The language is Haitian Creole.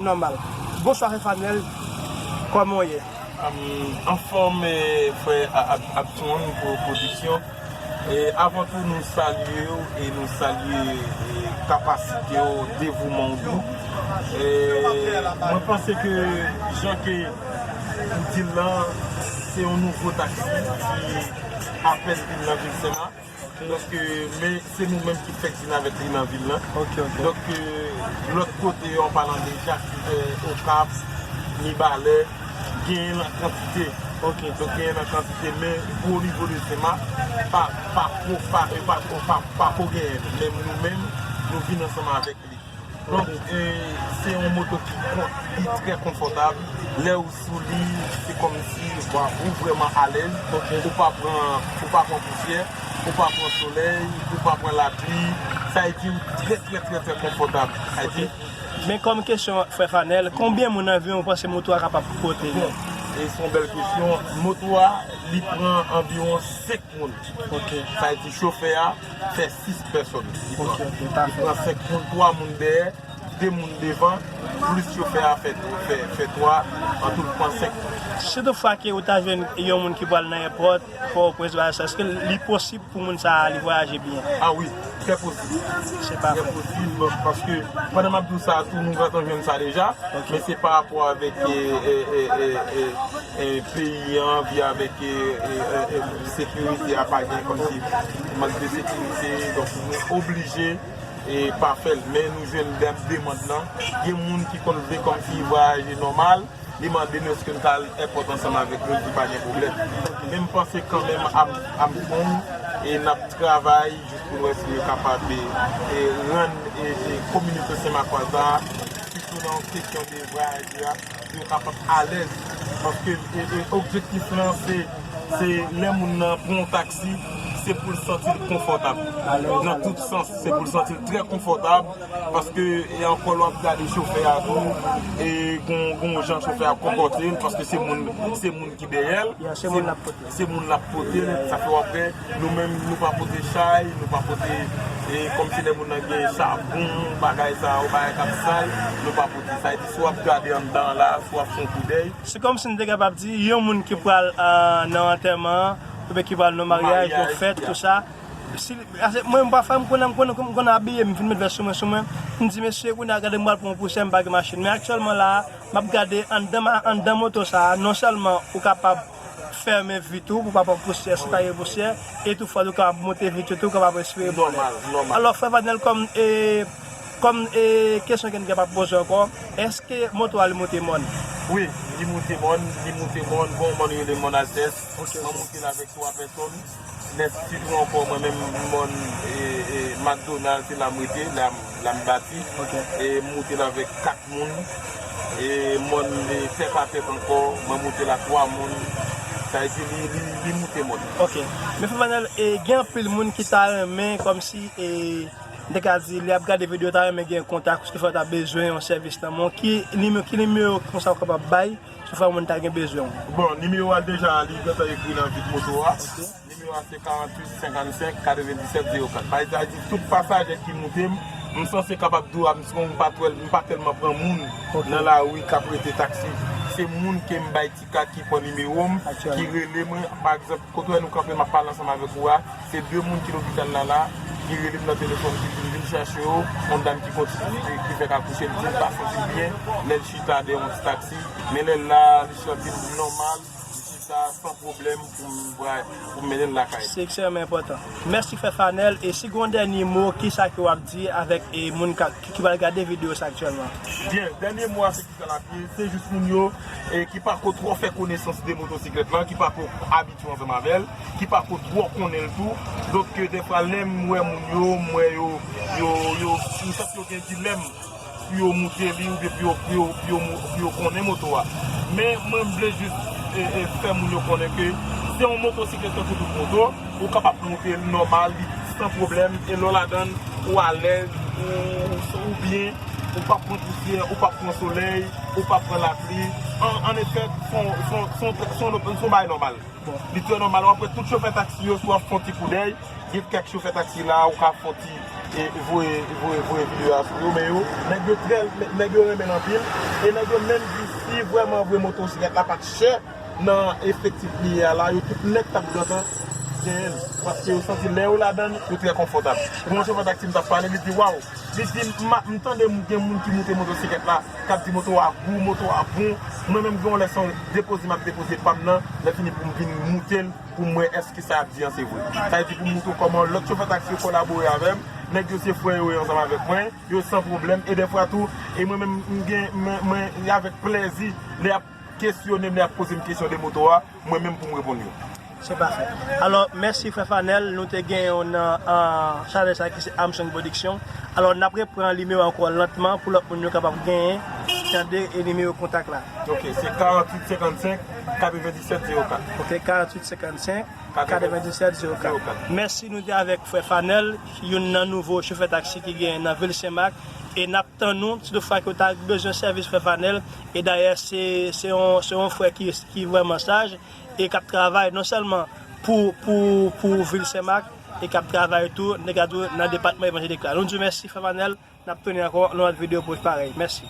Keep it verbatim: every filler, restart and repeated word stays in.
Nòmal. Bonswa, frè Fanèl. Kòman w ye? Anfòm, frè Abson pou pwodiksyon. E avan tou, nou salye w e nou salye kapasite w, devouman w tou. E mwen panse ke jan ke ou di l lan, se yon nouvo taksi ki apèn vin nan vil Senmak. Donk, men se nou menm ki fèk vin avèk li nan vil lan. Donk, lòt kote yo, an palan de Jakmèl, Okap, Mibalè, genyen l an kantite. Donk, genyen l an kantite, men pou o nivo de Senmak, pa, pa, pa, pa, pa, pa ko genyen l. Men nou menm, nou vin ansanm avèk li. Donk, e, se yon moto ki, ki trè konfòtab. Lè ou sou li, se kòmsi, bon, ou vrèman alèz. Ou pa pran, ou pa pran pousyè, ou pa pran solèy, ou pa pran lapli. Sa vle di ou trè, trè, trè, trè konfòtab. Sa vle di, Men kòm kesyon, frè Fanèl, konbyen moun anviwon ou panse moto a kapab pote? Bon, e se yon bèl kesyon. Moto a, li pran anviwon senk moun. Sa vle di chofè a fè sis pèsòn. Li pran, li pran senk moun, twa moun dèyè, de moun devan, plis chofè a fè, fè, fè twa, an tou l pran senk moun. Si toutfwa ke ou ta jwenn yon moun ki pral nan èpòt, Pòtoprens, bagay sa, èske li posib pou moun sa a li vwayaje byen? Ah wi, trè posib. Se pa vrè. Trè posib, paske pandan m ap di w sa a tou, nou gentan jwenn sa deja, men se pa rapò avèk e, e, e, e, e, e, peyi an, vi avèk e, e, e, e, sekirite a pa gen kòmsi mank de sekirite, donk nou oblije e pa fè l. Men nou jwenn de, demann lan, gen moun ki konn vle kòmsi vwayaje nòmal, li mande nou èske n ka al èpòt ansanm avèk nou, li di pa gen pwoblèm. Men m panse kanmenm ap, ap bon, e n ap travay jis pou n wè si nou kapab e, e rann e, e kominote Senmakwa sa, sitou nan kesyon de vwayaje a, yo kapab alèz. Paske e, e, objektif lan se, se lè moun nan pran yon taksi, se pou l santi l konfòtab. Nan tout sans, se pou l santi l trè konfòtab. Paske e ankò lè w ap gade chofè a tou, e gon, gon jan chofè a konpòte l, paske se moun, se moun ki dèyè l. Se moun l ap pote l, sa fè w ap wè, nou menm, nou pa pote chay, nou pa pote, e kòmsi lè moun nan gen chabon, bagay sa yo, bagay k ap sal, nou pa pote. Sa vle di, si w ap gade anndan an la, si w ap fè yon koudèy. Se kòmsi n te kapab di, yon moun ki pral nan antèman an, oubyen ki pral nan maryaj, yon fèt, tou sa, si, mwen, m pafwa, m konnen, m konnen, m konnen abiye, m fin met vès sou mwen, sou mwen, m di, mesye, kounye a, gade, m pral pran yon pousyè, m pa gen machin. Men aktyèlman la a, m ap gade anndan, anndan moto sa a, non sèlman ou kapab fèmen vit ou pou pa pran pousyè, si pa gen pousyè, e toutfwa tou kapab monte vit ou tou, kapab respire bò. Alò, frè Fanèl, kòm, e, kòm, e, kesyon ke n kapab poze w ankò, èske moto a li moute mòn? Wi, li moute mòn, li moute mòn, gon mòn yo rele mòn Altès. Mwen moute l avèk twa pèsòn. Nèf, sitou ankò mwen menm, mòn, e, e, McDonald, se la m rete, la, la m bati. E m moute l avèk kat moun. E mòn, e, tèt a tèt ankò, mwen moute l a twa moun. Sa vle di li, li, li moute mòn. Ok. Men frè Fanèl, e, gen anpil moun ki ta renmen kòmsi, e, m te ka di, lè y ap gade videyo, ta renmen gen kontak ou, si toutfwa yo ta bezwen yon sèvis nan men w. Ki nimewo, ki nimewo konsa ou kapab bay, si toutfwa moun ta gen bezwen w? Bon, nimewo a deja, li gentan ekri nan vit moto a. Ok. Nimewo a se karanntuit senkannsenk katrevenndisèt zewo kat. Sa vle di, sa vle di tout pasaje ki moute m, m sanse kapab di w, Armstrong, m pa twèl, m pa tèlman pran moun nan lari k ap rete taksi. Se moun ke m bay ti kat ki pran nimewo m, ki rele mwen. Pa egzanp, kote w wè nou kanpe, m ap pale ansanm avèk ou a, se de moun ki lopital la la, ki rele m nan telefòn, ki di m vin chache w, yon dam ki kontinye, ki fèk akouche, l di l pa santi l byen, lè l chita dèyè yon ti taksi, men lè l la, li santi l nòmal. Sa san pwoblèm pou m, pou m mennen l lakay. Se ekstrèmman enpòtan. Mèsi frè Fanèl. E si gen yon dènye mo, kisa ke w ap di avèk e moun k ap, ki, ki pral gade videyo sa aktyèlman? Byen, dènye mo a se kisa l ap ye? Se jis moun yo e ki pa ko twò fè konesans de motosiklèt lan, ki pa ko abitye ansanm avè l, ki pa ko twò konnen l tou. Donk, dèfwa lè m wè moun yo, m wè yo, yo, yo, m santi yo gen dilèm. Pou yo moute li oubyen pou yo, pou yo, pou yo, pou yo konnen moto a. Men mwen m vle jis e, e, fè moun yo konnen ke se yon motosiklèt tankou tout moto, ou kapab moute l nòmal, li san pwoblèm, e lè w ladan l, ou alèz, ou, ou, ou byen, Ou p ap pran pousyè, ou p ap pran solèy, ou p ap pran lapli. An, an efè, se yon, se yon, se yon, se yon, se yon bagay nòmal. Li trè nòmal. W ap wè tout chofè taksi yo, si w ap fè yon ti koudèy, gen kèk chofè taksi la, ou ka fè yon ti, e, voye, voye, voye videyo a sou yo, men yo, nèg yo trè, nèg yo renmen l anpil, e nèg yo menm di si vrèman vre motosiklèt la pa t chè, nan efektif li ye a la, yo tout nèt t ap gentan genyen l. Paske yo santi lè yo ladan l, yo trè konfòtab. Pou yon chofè taksi m t ap pale, li di, waw, li di, m, m tande m gen moun ki moute motosiklèt la, k ap di moto a gou, moto a bon. Mwen menm gen yon lè se yon depoze m ap depoze pa m nan, lè fini pou m vin moute l, pou m wè èske sa y ap di an se vre. Sa vle di pou m montre w kòman lòt chofè taksi yo kolabore avè m, nèg yo se frè yo ye ansanm avèk mwen, yo san pwoblèm, e dèfwa tou, e mwen menm m gen, mwen, mwen avèk plèzi, lè y ap kesyone m, lè y ap poze m kesyon de moto a, mwen menm pou m reponn yo. Se pafè. Alò, mèsi frè Fanèl, nou te gen yon nan, an, chanèl sa ki se Armstrong Production. Alò, n ap repran nimewo a ankò lantman pou lòt moun yo kapab genyen, tande, e nimewo kontak la. Ok, se karanntuit senkannsenk katrevenndisèt zewo kat. Ok, karanntuit senkannsenk katrevenndisèt zewo kat. Mèsi, nou te avèk frè Fanèl, youn nan nouvo chofè taksi ki genyen nan vil Senmak, e n ap tann ou, si toutfwa ke w ta bezwen sèvis frè Fanèl, e dayè, se, se yon, se yon frè ki, ki vrèman saj, e k ap travay non sèlman pou, pou, pou vil Senmak, e k ap travay tou, nèg la tou nan depatman evanjelik la. Nou di w mèsi, frè Fanèl, n ap tounen ankò nan lòt videyo pou parèy. Mèsi.